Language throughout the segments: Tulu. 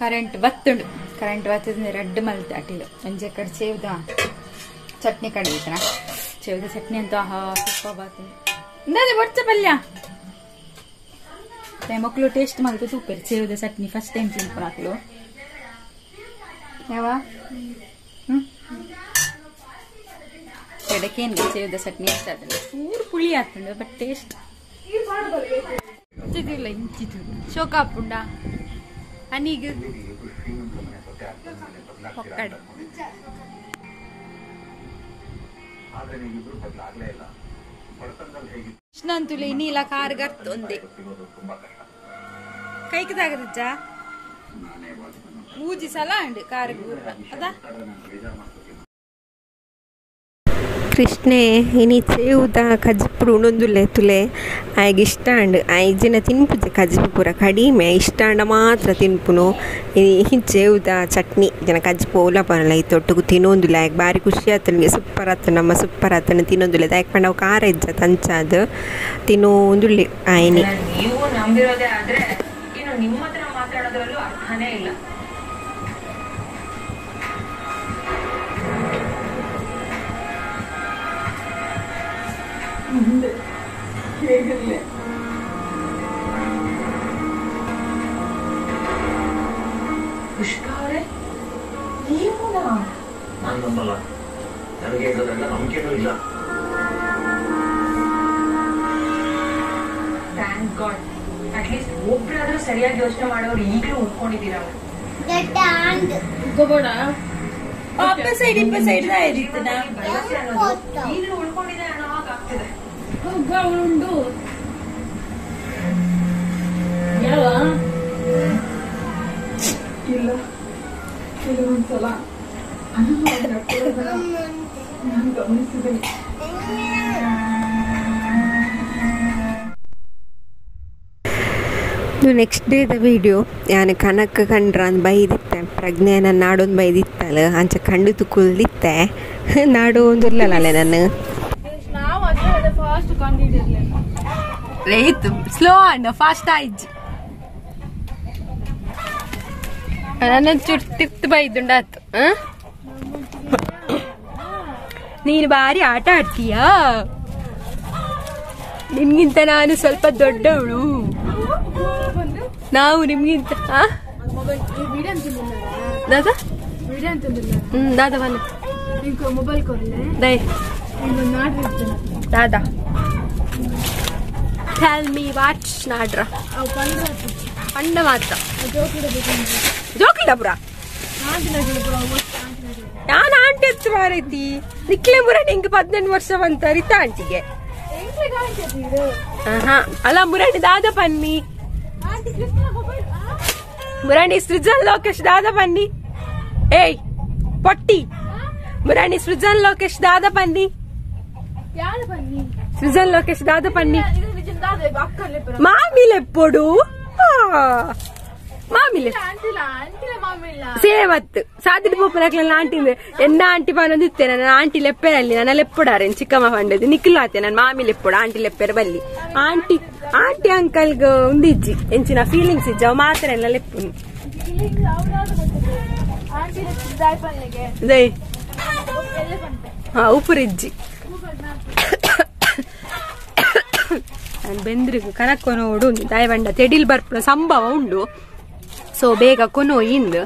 ಕರೆಂಟ್ ಬತ್ತುಂಡು ಕರೆಂಟ್ ಬತ್ತದ ರಡ್ಡ್ ಮಲ್ತೆ ಅಟಿಲು ಒಂಜೆ ಕಡೆ ಚೇವ್ದ ಚಟ್ನಿ ಕಡೆ ಐತನ ಚೇವ್ದ ಚಟ್ನಿ ಅಂತ ಆಹಾ ಸೂಪರ್ ಬಾತು ಇಂದಾದೆ ಬೊಚ್ಚ ಪಲ್ಯ ಮಕ್ಕಳು ಟೇಸ್ಟ್ ಮಲ್ತು ಸೂಪರ್ ಚೇವ್ದ ಚಟ್ನಿ ಫಸ್ಟ್ ಟೈಮ್ ತಿನ್ಪುನ ಯಾವ ಎಡಕೇನು ಚೇವ್ದ ಚಟ್ನಿ ಇಷ್ಟ ಆತಂಡು ಚೂರು ಪುಳಿ ಆತಂಡು ಬಟ್ ಟೇಸ್ಟ್ ಇಂಚಿದಿಲ್ಲ ಇಂಚಿದು ಶೋಕ ಆಪುಂಡ ಅನಿಗ್ ಪೊಕ್ಕಡ್ ಕೃಷ್ಣಂತುಲೆ ನೀಲ ಕಾರ್ ಗರ್ತ್ ಒಂದೇ ಕೈಕದಾಗದಜ್ಜ ಮೂಜಿ ಸಲ ಅಂಡ್ ಕಾರ್ ಅದ ಕೃಷ್ಣೆ ಇನಿ ಚೇವುದ ಕಜಿಪುಡು ಉಣೊಂದುಲ್ಲೆ ತುಲೆ ಆಯ್ಗೆ ಇಷ್ಟ ಅಂಡ್ ಆಯ್ಜಿನ ತಿನ್ಪುಜೆ ಕಜಿಪು ಪೂರ ಕಡಿಮೆ ಇಷ್ಟ ಅಂಡ ಮಾತ್ರ ತಿನ್ಪುನು ಇನಿ ಚೇವುದ ಚಟ್ನಿ ಜನ ಕಜಿಪು ಓಲ ಪನಲ ಈ ತೊಟ್ಟುಗು ತಿನ್ನೊಂದುಲ್ಲೆ ಆಯ್ಗೆ ಬಾರಿ ಖುಷಿ ಆತನಿಗೆ ಸೂಪರ್ ಆತ ನಮ್ಮ ಸೂಪರ್ ಆತನ ತಿನ್ನೊಂದುಲ್ಲೆ ಆಯ್ಕೆ ಪಂಡ ಅವು ಖಾರ ಇಜ್ಜ ತಂಚಾದ ತಿನ್ನೊಂದುಲ್ಲೆ ಆಯ್ನಿ. ನೀವು ನಂಬಿರೋದೇ ಆದ್ರೆ ಇನ್ನು ನಿಮ್ಮ ಹತ್ರ ಮಾತಾಡೋದ್ರಲ್ಲೂ ಅರ್ಥನೇ ಇಲ್ಲ. ಪುಷ್ಪ ಅವರೇ, ನೀವು ನಾನು ನಂಬಲ್ಲ, ನನಗೆ ಇದರೆಲ್ಲ ನಂಬಿಕೆನೂ ಇಲ್ಲ. Thank god, at least ಒಬ್ರಾದ್ರೂ ಸರಿಯಾಗಿ ಯೋಚನೆ ಮಾಡೋರು ಈಗಲೂ ಉಳ್ಕೊಂಡಿದ್ದೀರ. ಈಗಲೂ ಉಳ್ಕೊಂಡಿದೆ ಅನ್ನೋ ಹಾಗೆ ಆಗ್ತಿದೆ. ಇಲ್ಲ ಕೆಲವೊಂದ್ಸಲ ನಾನು ಗಮನಿಸಿದ್ದೇನೆ. ನೆಕ್ಸ್ಟ್ ಡೇದ ವಿಡಿಯೋ ಯಾನು ಕನಕ ಕಂಡ್ರ ಅಂದ್ ಬೈದಿತ್ತೆ ಪ್ರಜ್ಞೆ ನನ್ನ ನಾಡೊಂದು ಬೈದಿತ್ತಲ್ಲ ಅಂಚ ಕಂಡು ತುಕುಲ್ದಿತ್ತೆ ನಾಡು ಒಂದಿರ್ಲಲ್ಲ ನಾನು ರೇತ್ ಸ್ಲೋ ಅಂಡ್ ಫಾಸ್ಟ್ ಆಯ್ಜಿ ನನ್ನ ಚೂರು ತಿರ್ತು ಬೈದುಂಡಾತು. ನೀನು ಬಾರಿ ಆಟ ಆಡ್ತೀಯಾ, ನಿನ್ಗಿಂತ ನಾನು ಸ್ವಲ್ಪ ದೊಡ್ಡವಳು, ನಾವು ನಿಮ್ಗಿಂತ ದಾದಾ ದಾದಾ ಬನ್ನಿ ದಾದಾ ಟೆಲ್ ಮೀ what ನಾಡ್ರ ಪಂಡ ಮಾತ್ರ ಜೋಕಿಡಪುರ ನಾನು ಆಂಟಿ ಹತ್ತು ಮಾರೈತಿ ನಿಕ್ಲೆ ಮುರ ನಿಂಗೆ 18 ವರ್ಷ ಬಂತ ರಿತಾ ಆಂಟಿಗೆ. ಹಾ ಅಲ್ಲ ಮುರಾಣಿ ದಾದ ಪನ್ನಿ ಮುರಾಣಿ ಸೃಜನ್ ಲೋಕೇಶ್ ದಾದ ಪನ್ನಿ ಏಯ್ ಪೊಟ್ಟಿ ಮುರಾಣಿ ಸೃಜನ್ ಲೋಕೇಶ್ ದಾದ ಪನ್ನಿ ಸೃಜನ್ ಲೋಕೇಶ್ ದಾದ ಪನ್ನಿ ಮಾಮಿಲೆಪ್ಪೊಡು ಮಾಮಿಲೆ ಸೇವತ್ತು ಸಾದಿಡ್ ಪೋಪುನಕ್ಲೆಲ್ಲ ಆಂಟಿ ಎನ್ನ ಆಂಟಿ ಪನೊಂದಿತ್ತೆ ನನ್ನ ಆಂಟಿ ಲೆಪ್ಪೆರಲ್ಲಿ ನನ್ನ ಲೆಪ್ಪುಡಾರೆ ಚಿಕ್ಕಮ್ಮ ಪಂಡದು ನಿಕ್ಲಾತೆ ನನ್ನ ಮಾಮಿ ಲೆಪ್ಪುಡು ಆಂಟಿ ಲೆಪ್ಪೆರ್ ಬಲ್ಲಿ ಆಂಟಿ ಆಂಟಿ ಅಂಕಲ್ಗ್ ಉಂದಿಜ್ಜಿ ಎಂಚಿನ ಫೀಲಿಂಗ್ಸ್ ಇಜ್ಜಿ ಅವು ಮಾತ್ರ ಎಲ್ಲ ಲೆಪ್ಪುನು ಹಾ ಉಪುರಿಜ್ಜಿ ನಾನು ಬೆಂದ್ರಿಗು ಕನಕ್ಕೊನೋಡು ದಾಯವಂಡ ತೆಡಿಲ್ ಬರ್ಪುನ ಸಂಭವ ಉಂಡು ಸೊ ಬೇಗ ಕೊನೋ ಇಂದು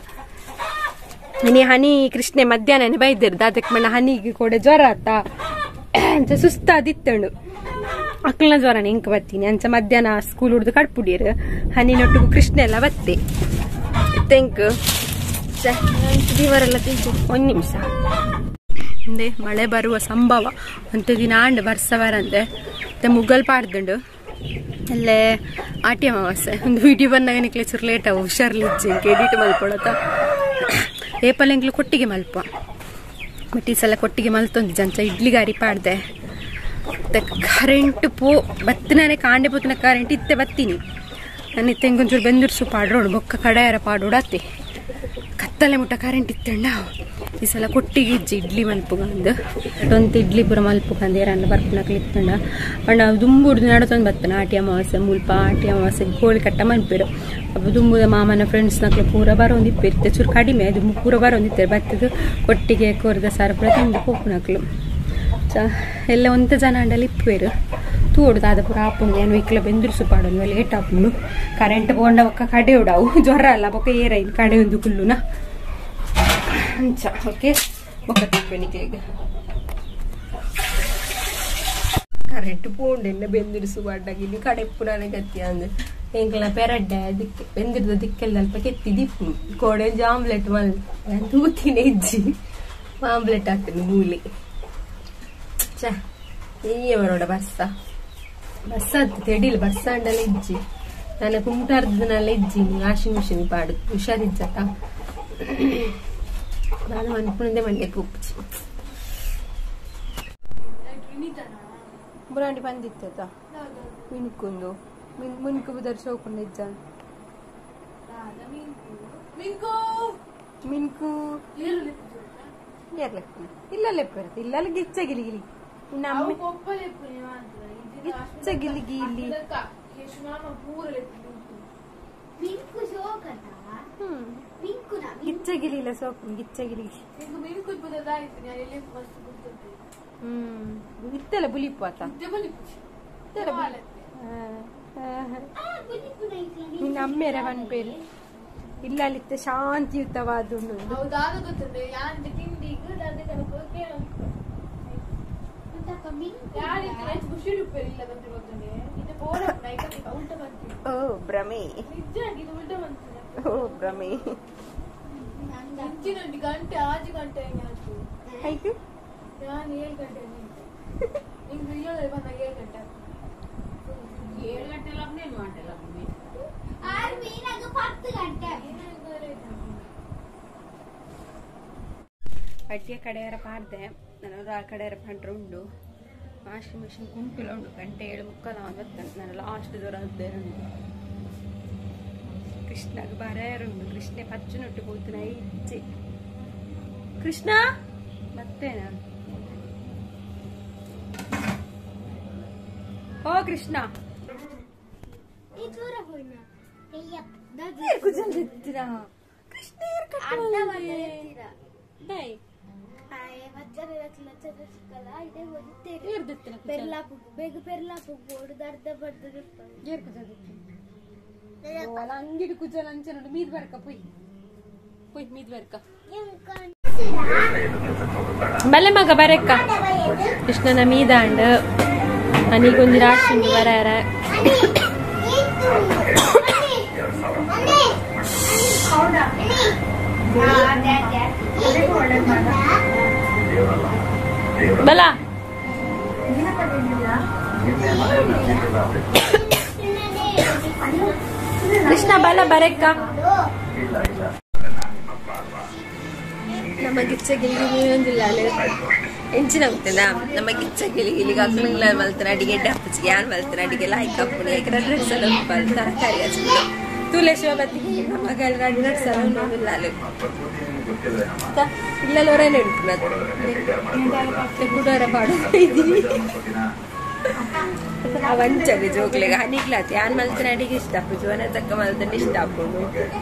ಹನಿ ಹನಿ ಕೃಷ್ಣೆ ಮಧ್ಯಾಹ್ನನೇ ಬೈದಿರ್ದ ಅದಕ್ಕೆ ಮಣ್ಣ ಹನಿಗೆ ಕೂಡ ಜ್ವರ ಆತ ಅಂಚ ಸುಸ್ತಾದಿತ್ತಣು ಅಕ್ಕಲ್ನ ಜ್ವರನ ಇಂಕ ಬತ್ತೀನಿ ಅಂಚ ಮಧ್ಯಾಹ್ನ ಸ್ಕೂಲ್ ಹುಡ್ದು ಕಟ್ಪುಡೀರು ಹನಿನೊಟ್ಟಿಗೂ ಕೃಷ್ಣೆ ಎಲ್ಲ ಬತ್ತೆ thank ಒಂದು ನಿಮಿಷ ಅಂದೆ ಮಳೆ ಬರುವ ಸಂಭವ ಅಂತ ದಿನ ಆಂಡ್ ಬರ್ಸ ಬರಂದೆ ಮತ್ತೆ ಮುಗ್ಗಲ್ ಪಾಡ್ದುಂಡು ಅಲ್ಲೇ ಆಟಿ ಅಮಾವಾಸ್ಯೆ ಒಂದು ವಿಡಿಯೋ ಬಂದಾಗ ನಿಕ್ಲೆ ಚೂರು ಲೇಟ್ ಅವು ಹುಷಾರ್ಲಿಜ್ಜಿ ಎಡಿಟ್ ಮಲ್ಕೊಳತ್ತ ಏಪಲ್ ಎಂಕ್ಲು ಕೊಟ್ಟಿಗೆ ಮಲ್ಪ ಬಟ್ ಈ ಸಲ ಕೊಟ್ಟಿಗೆ ಮಲ್ತೊಂದು ಜಂಚ ಇಡ್ಲಿಗಾರಿ ಪಾಡ್ದೆ ಮತ್ತೆ ಕರೆಂಟ್ ಪೋ ಬತ್ತಿನಾನೆ ಕಾಂಡೆ ಪೋತಿನ ಕರೆಂಟ್ ಇತ್ತೆ ಬತ್ತೀನಿ ನಾನು ಇತ್ತೆ ಇಂಕೊಂಚೂರು ಬೆಂದೂರು ಸು ಪಾಡ್ರೋಡು ಬೊಕ್ಕ ಕಡೆಯಾರ ಪಾಡೋಡತ್ತೆ ಕತ್ತಲೆ ಮುಟ್ಟ ಕರೆಂಟ್ ಇತ್ತಂಡ ಈ ಸಲ ಕೊಟ್ಟಿಗೆ ಇಜ್ಜಿ ಇಡ್ಲಿ ಮಲ್ಪುಗಂದು ಅಟೊಂತ ಇಡ್ಲಿ ಪೂರ ಮಲ್ಪುಗಂದು ಏರನ್ನ ಬರ್ಪುನಕ್ಲು ಇತ್ತಂಡ ಪಂಡ ದುಂಬುಡ್ದು ನಡತೊಂದು ಬತ್ತನ ಆಟಿ ಅಮಾವಾಸ್ಯೆ ಮುಲ್ಪ ಆಟಿ ಅಮಾವಾಸ್ಯೆ ಕೋಳಿ ಕಟ್ಟ ಮನ್ಪೇರು ಅಪ್ಪ ದುಂಬುದ ಮಾಮನ ಫ್ರೆಂಡ್ಸ್ ನಕ್ಲು ಪೂರ ಬರೋಂದಿಪ್ಪು ಚೂರು ಕಡಿಮೆ ದುಂಬು ಪೂರ ಬರೋಂದಿತ್ತಾರೆ ಬತ್ತದು ಕೊಟ್ಟಿಗೆ ಕೋರ್ದ ಸಾರು ಪೂರ ತಿಂದು ಪೋಪುನಕ್ಲು ಚ ಎಲ್ಲ ಒಂತ ಜನ ಅಂಡಲ್ಲಿ ಇಪ್ಪೇರು ತೂಡು ದಾದ ಪೂರ ಆಪುಂಡು ಏನು ಇಕ್ಲ ಬೆಂದುರ್ಸು ಪಾಡೊಂದು ಲೇಟ್ ಆಪುಂಡು ಕರೆಂಟ್ ಪೋಂಡ ಬೊಕ್ಕ ಕಡೆ ಉಡಾವು ಜ್ವರ ಅಲ್ಲ ಬೊಕ್ಕ ಏರೈನ್ ಕಡೆ ಒಂದು ಕುಲ್ಲುನ ಅಂಚ ಓಕೆ ಬೊಕ್ಕ ತಿಪ್ಪೆನಿಗೆ ಕರೆಂಟ್ ಪೋಂಡೆಲ್ಲ ಬೆಂದಿರಿಸು ಪಾಡ್ಡಾಗ ಇಲ್ಲಿ ಕಡೆಪ್ಪು ನನಗೆ ಗತಿ ಅಂದ್ ಎಂಕ್ಲ ಪೆರಡ್ಡೆ ದಿಕ್ಕೆ ಬೆಂದಿರ್ದ ದಿಕ್ಕೆಲ್ಲ ಅಲ್ಪ ಕೆತ್ತಿ ದಿಪ್ಪು ಕೋಡೆ ಆಮ್ಲೆಟ್ ಮಲ್ ತೂತಿನ ಇಜ್ಜಿ ಆಮ್ಲೆಟ್ ಹಾಕ್ತೀನಿ ಮೂಲಿ ಚ ಈಯೆ ಬರೋಡ ಬರ್ಸ ಬರ್ಸ ತೆಡಿಲ್ ಬರ್ಸ ಅಂಡಲ ಇಜ್ಜಿ ನಾನು ಕುಂಟಾರ್ದನಲ್ಲ ಇಜ್ಜಿ ವಾಷಿಂಗ್ ಮಿಷಿನ್ ಪಾಡು ಹುಷಾರಿಜ್ಜತ ನಾನು ಅನ್ಕೊಂಡೆ ಮಂಡ್ಯಕ್ಕೆ ಉಪ್ಪುಚಿ ಬುರಾಂಡಿ ಬಂದಿತ್ತ ಮಿನ್ಕೊಂದು ಮಿನ್ಕು ಬುದರ್ ಶೋಕೊಂಡು ಇಜ್ಜ ಮಿನ್ಕು ಇಲ್ಲಲ್ಲ ಇಲ್ಲಲ್ಲ ಗಿಚ್ಚ ಗಿಲಿ ಗಿಲಿ ಗಿಚ್ಚ ಗಿಲಿ ಗಿಲಿ ಗಿಚ್ಚ ಗಿಲಿಲ್ಲ ಸೋಕು ಗಿಚ್ಚ ಗಿಲಿ ಇತ್ತೆಲ್ಲ ಬುಲಿಪು ಆತ ನಿನ್ನ ಅಮ್ಮೇರ ಪನ್ಪೇರು ಇಲ್ಲ ಅಲ್ಲಿತ್ತ ಶಾಂತಿಯುತವಾದ ಓ ಭ್ರಮೆ ಓ ಭ್ರಮೆ ಆಯ್ತು ಅಡ್ಡಿಯ ಕಡೆಯರ ಪಾಡ್ದೆ ನಾನು ಆ ಕಡೆಯರ ಪಾಂಡ್ರೆ ಉಂಡು ವಾಷಿಂಗ್ ಮಿಷಿನ್ ಕುಂಟುಲ ಉಂಡು ಗಂಟೆ 7:45 ಬರ್ತೇನೆ ನಾನು ಲಾಸ್ಟ್ ದೂರ ಉಂಟು ಕೃಷ್ಣಗೆ ಬರೆಯರುಂಡು ಕೃಷ್ಣೆ ಪಚ್ಚುನೊಟ್ಟು ಕೂತನ ಇಜ್ಜೆ ಕೃಷ್ಣ ಮತ್ತೇನ ಓ ಕೃಷ್ಣ ಕೃಷ್ಣ ಅಂಗಿಡು ಕುಜಲ ಅಂಚೆ ನೋಡು ಮೀದ್ ಬರ್ಕ ಪೊಯ್ ಪೊಯ್ ಮೀದ್ ಬರ್ಕ ಬಲ್ಲೆ ಮಗ ಬರಕ್ಕ ಕೃಷ್ಣನ ಮೀದಾಂಡ್ ಅನಿಗೊಂದು ರಾಶಿ ಬರಾರ ಬಲ ಕೃಷ್ಣ ಬಲ ಬರಕ್ಕ ನಮ್ಮ ಗಿಚ್ಚ ಗಿಲಿಗೆ ಒಂದಿಲ್ಲ ಎಂಚಿನ ಗೊತ್ತಿಲ್ಲ ನಮ್ಮ ಗಿಚ್ಚ ಗಿಲಿ ಗಿಲಿಗೆ ಅಕ್ಲಿಂಗ್ಲ ಮಲ್ತನ ಅಡಿಗೆ ಡಪ್ಪಚಿಗೆ ಯಾನ್ ಮಲ್ತನ ಅಡಿಗೆ ಲಾಯ್ಕ್ ಅಪ್ಪುನಿ ಯಾಕೆ ಸಲ ತರಕಾರಿ ಹಚ್ಚಿದ್ದು ತೂಲೆ ಶಿವಬತ್ತಿಗೆ ನಮ್ಮ ಎರಡು ಸಲ ನೋಡಿಲ್ಲ ಇಲ್ಲಲ್ಲವರೇನೆ ಉಂಟು ಗುಡೋರ ಪಾಡು ಇದ್ದೀನಿ ಅವಂಚನೆ ಜೋಕ್ಲೆಗ ಹನಿಗ್ಲಾತಿ ಯಾನ್ ಮಲ್ತನ ಅಡಿಗೆ ಇಷ್ಟ ಅಪ್ಪು ಜೋನ ತಕ್ಕ ಮಲ್ತನ ಇಷ್ಟ ಅಪ್ಪುಂಡು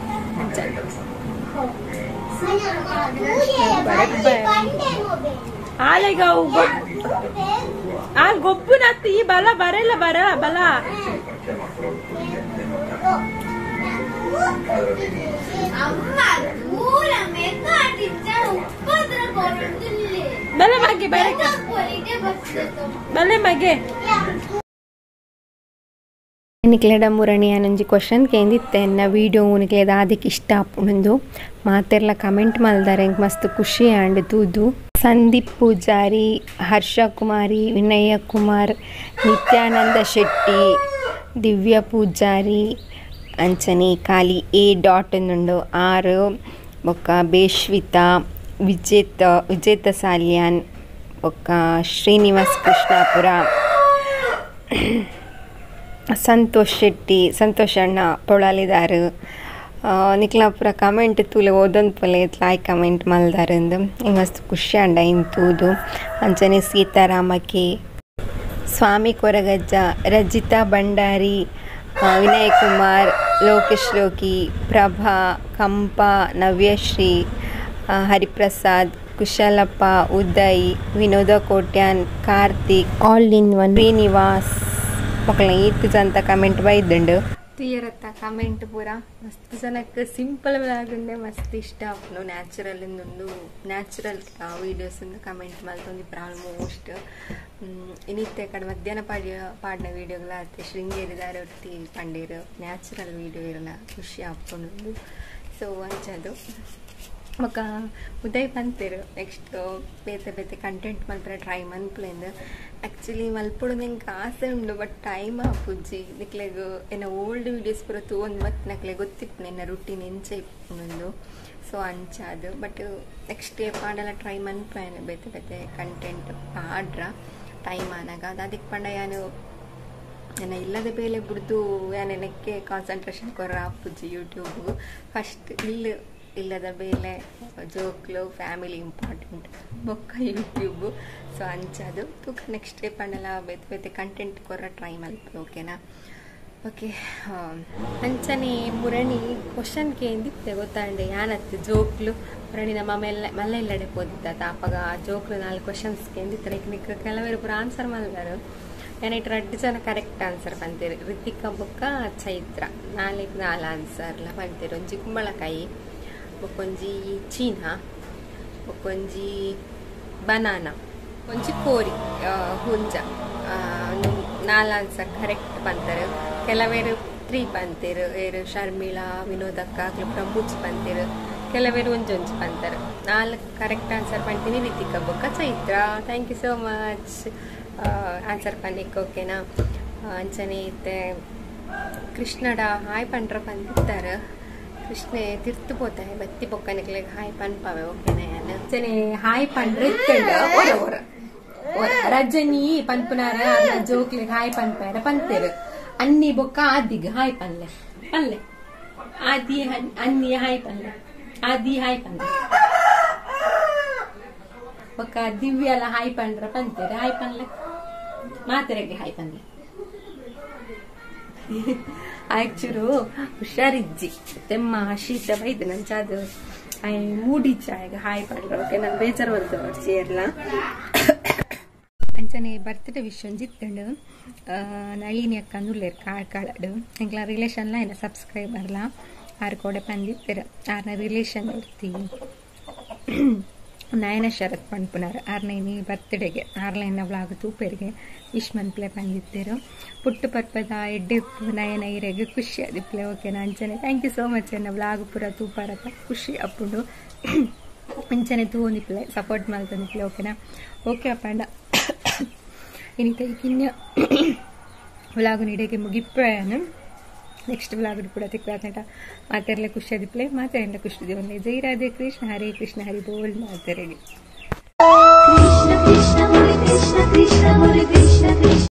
ಅಂಚನೆ ಆಲೆಗ ಆ ಗೊಬ್ಬುನತ್ತು ಈ ಬಲ ಬರಲ್ಲ ಬರ ಬಲ ಬಲ ಮಗೆ ಬರಕ ಬಲೆ ಮಗೆ ನಿಕ್ಲೆಡ ಮುರಣಿ ಅನೊಂಜಿ ಕ್ವಶನ್ ಕೇಂದಿತ್ತೆ ಎನ್ನ ವೀಡಿಯೋ ನಿಕ್ಲೆದ ಅದಕ್ಕೆ ಇಷ್ಟ ಆಪುಂಡು ಮಾತೆರ್ಲ ಕಮೆಂಟ್ ಮಲ್ದಾರೆ ಎಂಕ್ ಮಸ್ತ್ ಖುಷಿ ಆಂಡ್ ತೂದು ಸಂದೀಪ್ ಪೂಜಾರಿ, ಹರ್ಷ ಕುಮಾರಿ, ವಿನಯ ಕುಮಾರ್, ನಿತ್ಯಾನಂದ ಶೆಟ್ಟಿ, ದಿವ್ಯ ಪೂಜಾರಿ, ಅಂಚನೆ ಖಾಲಿ ಎ ಡಾಟ್ ಉಂಡು ಆರು ಬೊಕ್ಕ ಬೇಶ್ವಿತಾ, ವಿಜೇತ ವಿಜೇತ ಸಾಲಿಯಾನ್ ಬೊಕ್ಕ ಶ್ರೀನಿವಾಸ್ ಕೃಷ್ಣಾಪುರ, ಸಂತೋಷ್ ಶೆಟ್ಟಿ, ಸಂತೋಷ್ ಅಣ್ಣ ಪೊಳಾಲಿದಾರು, ನಿಕ್ಲ ಪೂರ ಕಮೆಂಟ್ ತೂಲೆ ಓದೊಂದು ಪೊಲೆ ಲಾಯ್ಕ್ ಕಮೆಂಟ್ ಮಲ್ದಾರಂದು ಮಸ್ತ್ ಖುಷಿ ಅಂಡ ಇನ್ ತೂದು ಅಂಚನೆ ಸೀತಾರಾಮಕ್ಕೆ ಸ್ವಾಮಿ ಕೊರಗಜ್ಜ ರಜಿತಾ ಭಂಡಾರಿ ವಿನಯ್ ಕುಮಾರ್ ಲೋಕೇಶ್ ಲೋಕಿ ಪ್ರಭಾ ಕಂಪ ನವ್ಯಶ್ರೀ ಹರಿಪ್ರಸಾದ್ ಕುಶಲಪ್ಪ ಉದಯ್ ವಿನೋದ Kotian Karthik all in one Srinivas ಮಕ್ಕಳ ಈತ್ ಜನ ಕಮೆಂಟ್ ಬೈದುಂಡು ತೀರತ್ತ ಕಮೆಂಟ್ ಪೂರ ಮಸ್ತ್ ಜನಕ್ಕೆ ಸಿಂಪಲ್ ಆಗುಂಡೆ ಮಸ್ತ್ ಇಷ್ಟ ಆಪುಂಡು ನ್ಯಾಚುರಲ್ ಇಂದೊಂದು ನ್ಯಾಚುರಲ್ ವೀಡಿಯೋಸ್ ಇಂದ ಕಮೆಂಟ್ ಮಲ್ತೊಂದಿಪ್ಪು ಆಲ್ಮೋಸ್ಟ್ ಇನ್ನಿತ್ತೆ ಕಡೆ ಮಧ್ಯಾಹ್ನ ಪಾಡಿನ ವೀಡಿಯೋಗಳ ಅತ್ತೆ ಶೃಂಗೇರಿದಾರ ಒತ್ತಿ ಪಂಡೀರು ನ್ಯಾಚುರಲ್ ವೀಡಿಯೋ ಇರಲ್ಲ ಖುಷಿ ಆಪುಂಡು ಸೊ ಅಂಚದು ಬೊಕ ಉದಯ್ ಪನ್ಪೆರ್ ನೆಕ್ಸ್ಟ್ ಬೇತೆ ಬೇತೆ ಕಂಟೆಂಟ್ ಮಲ್ಪರೆ ಟ್ರೈ ಮನ್ಪುಲೆಂದ್ ಆಕ್ಚುಲಿ ಮಲ್ಪೊಡು ಎಂಕ್ ಆಸೆ ಉಂಡು ಬಟ್ ಟೈಮ್ ಆಪುಜಿ ನಿಕ್ಲೆಗ್ ಎನ್ನ ಓಲ್ಡ್ ವೀಡಿಯೋಸ್ ಪೂರ ತೂವೊಂದು ಮತ್ ನಕ್ಲೆಗ್ ಗೊತ್ತಿಪ್ಪುಂಡು ಎನ್ನ ರುಟೀನ್ ಎಂಚ ಇಪ್ಪುಂಡು ಸೊ ಅಂಚಾದ್ but next day ಪಾಡಲ try ಮನ್ಪುವೆ ಬೇತೆ ಬೇತೆ ಕಂಟೆಂಟ್ ಪಾಡ್ರ ಟೈಮ್ ಆನಗ ಅದಕ್ಕೆ ಪಂಡ ಯಾನು ಎನ್ನ ಇಲ್ಲದ ಬೇಲೆ ಬುಡ್ದು ಯಾನ್ ಎನಕ್ಕೆ ಕಾನ್ಸಂಟ್ರೇಷನ್ ಕೊರ ಆಪುಜಿ ಯೂಟ್ಯೂಬ್ ಫಸ್ಟ್ ಇಲ್ಲ ಇಲ್ಲದ ಬೇಲೆ ಜೋಕ್ಲು ಫ್ಯಾಮಿಲಿ ಇಂಪಾರ್ಟೆಂಟ್ ಬೊಕ್ಕ ಯೂಟ್ಯೂಬ್ ಸೊ ಅಂಚದು ತೂಕ ನೆಕ್ಸ್ಟ್ ಡೇ ಪಂಡಲ ಬೇತೆ ಬೇತೆ ಕಂಟೆಂಟ್ ಕೊರ ಟ್ರೈ ಮಲ್ಪು ಓಕೆನಾ ಓಕೆ ಅಂಚನೆ ಮುರಣಿ ಕ್ವಶನ್ ಕೇಂದಿತ್ತೆ ಗೊತ್ತಾಂಡೆ ಯಾನತ್ತು ಜೋಕ್ಲು ಮುರಣಿ ನಮ್ಮ ಮೆಲ್ಲ ಮಲ್ಲ ಇಲ್ಲಡೆ ಪೋದಿತ್ತ ತಾಪಗ ಜೋಕ್ಲು 4 ಕ್ವಶನ್ಸ್ ಕೇಂದಿತ್ತು ಲೈಕ್ ಕೆಲವರು ಪೂರ ಆನ್ಸರ್ ಮಲ್ದಾರು ಏನಾಯ್ತು ರಡ್ಡು ಜನ ಕರೆಕ್ಟ್ ಆನ್ಸರ್ ಬಂತೀರಿ ರಿತಿಕಾ ಬೊಕ್ಕ ಚೈತ್ರ 4 4 ಆನ್ಸರ್ಲ ಬಂತೀರಿ ಒಂಜಿ ಕುಂಬಳಕಾಯಿ ಬೊಕ್ಕೊಂಜಿ ಚೀನಾ ಬೊಕ್ಕೊಂಜಿ ಬನಾನಾ ಒಂಜಿ ಕೋರಿ ಹುಂಜ 4 ಆನ್ಸರ್ ಕರೆಕ್ಟ್ ಬಂತಾರೆ ಕೆಲವೇರು 3 ಬಂತೇರು ಏರು ಶರ್ಮಿಳಾ ವಿನೋದಕ್ಕ ಪ್ರಮುಜ್ ಬಂತೇರು ಕೆಲವೇರು ಒಂಜೊಂಜಿ ಬಂತಾರೆ 4 ಕರೆಕ್ಟ್ ಆನ್ಸರ್ ಬಂತೀನಿ ರಿತಿಕಾ ಬೊಕ್ಕ Chaitra thank you so much answer ಪನ್ನಿಕ್ ಓಕೆನಾ ಅಂಚನೆ ಇತ್ತೆ ಕೃಷ್ಣಡ ಹಾಯ್ ಪಂಡ್ರ ಬಂದಿತ್ತಾರೆ ಕೃಷ್ಣೆ ತಿರ್ತು ಪೋತಾಯ ಬತ್ತಿ ಬೊಕ್ಕನಿಕ್ಲೆ ಹಾಯ್ ಪನ್ಪವೆ ಓಕೆನಾ ಅಂಚನೆ ಹಾಯ್ ಪಂಡ್ರ ಇತ್ತಂಡ ಒರ ಒರ ರಜನಿ ಪನ್ಪುನಾರ ಜೋಕ್ಲೆಗ್ ಹಾಯ್ ಪನ್ಪಾರ ಪಂತೇರು ಅನ್ನಿ ಬೊಕ್ಕ ಆದಿಗ್ ಹಾಯ್ ಪನ್ಲೆ ಪನ್ಲೆ ಆದಿ ಅನ್ನಿ ಹಾಯ್ ಪನ್ಲೆ ಆದಿ ಹಾಯ್ ಪನ್ಲೆ ಬೊಕ್ಕ ದಿವ್ಯಲ ಹಾಯ್ ಪಂಡ್ರ ಪಂತೇರು ಹಾಯ್ ಪನ್ಲೆ ಮಾತೆರೆಗೆ ಹಾಯ್ ಪನ್ಲೆ ಆಕ್ಚುರು ಹುಷಾರಿಜ್ಜಿ ತೆಮ್ಮ ಶೀತ ಬೈದು ನಂಚಾದು ಮೂಡಿಚ್ಚ ಈಗ ಹಾಯ್ ಪಂಡ್ರ ಓಕೆ ನಾನು ಬೇಜಾರು ಬರ್ತದೆ ಬರ್ಚಿಯರ್ಲ ಅಂಚನೆ ಬರ್ತ್ಡೇ ವಿಶ್ ಒಂಜಿ ಇತ್ತುಂಡು ನಳಿನಿ ಅಕ್ಕ ಅಂದುಲ್ಲೇರು ಕಾಳಾಡು ಎಂಕ್ಲ ರಿಲೇಷನ್ಲ ಏನ ಸಬ್ಸ್ಕ್ರೈಬರ್ಲ ಆರು ಕೋಡೆ ಪಂದಿತ್ತೆರ್ ಆರ್ನ ರಿಲೇಷನ್ ಇರ್ತಿ ನಯನ ಶರತ್ ಪನ್ಪುನಾರ್ ಆರ್ನ ಇನಿ ಬರ್ತ್ಡೇಗೆ ಆರ್ಲ ಎನ್ನ ವ್ಲಾಗ್ ತೂಪೆರ್ಗೆ ವಿಶ್ ಮನ್ಪ್ಲೆ ಪಂದಿತ್ತೆರು ಪುಟ್ಟು ಪರ್ಪದ ಎಡ್ಡೆಪ್ಪು ನಯನ ಇರೆಗ್ ಖುಷಿ ಆದಿಪ್ಲೆ ಓಕೆನಾ ಅಂಚನೆ thank you so much ಎನ್ನ ವ್ಲಾಗ್ ಪೂರ ತೂಪಾರತ ಖುಷಿ ಅಪ್ಪುಂಡು ಅಂಚನೆ ತೂವೊಂದಿಪ್ಲೆ ಸಪೋರ್ಟ್ ಮಲ್ತೊಂದಿಪ್ಲೆ ಓಕೆನಾ ಓಕೆ ಅಪ್ಪಂಡ ಇನಿತ ಕಿನ್ಯ ವ್ಲಾಗ್ ನೀಡಕ್ಕೆ ಮುಗಿಪ್ಪಾನು ನೆಕ್ಸ್ಟ್ ವ್ಲಾಗ್ ಕೂಡ ತಿಕ್ಕಾತಂಟ ಮಾತೆರ್ಲೆ ಖುಷಿ ಆದಿಪ್ಲೆ ಮಾತೆರೆಲ್ಲ ಖುಷಿ ದಿವನ್ಲೆ ಜೈ ರಾಧೆ ಕೃಷ್ಣ ಹರೇ ಕೃಷ್ಣ ಹರಿ ಬೋಲ್ ಮಾತೆರೆಗೆ ಕೃಷ್ಣ ಕೃಷ್ಣ ಮುರಿ ಕೃಷ್ಣ ಕೃಷ್ಣ ಮುರಿ ಕೃಷ್ಣ ಕೃಷ್ಣ.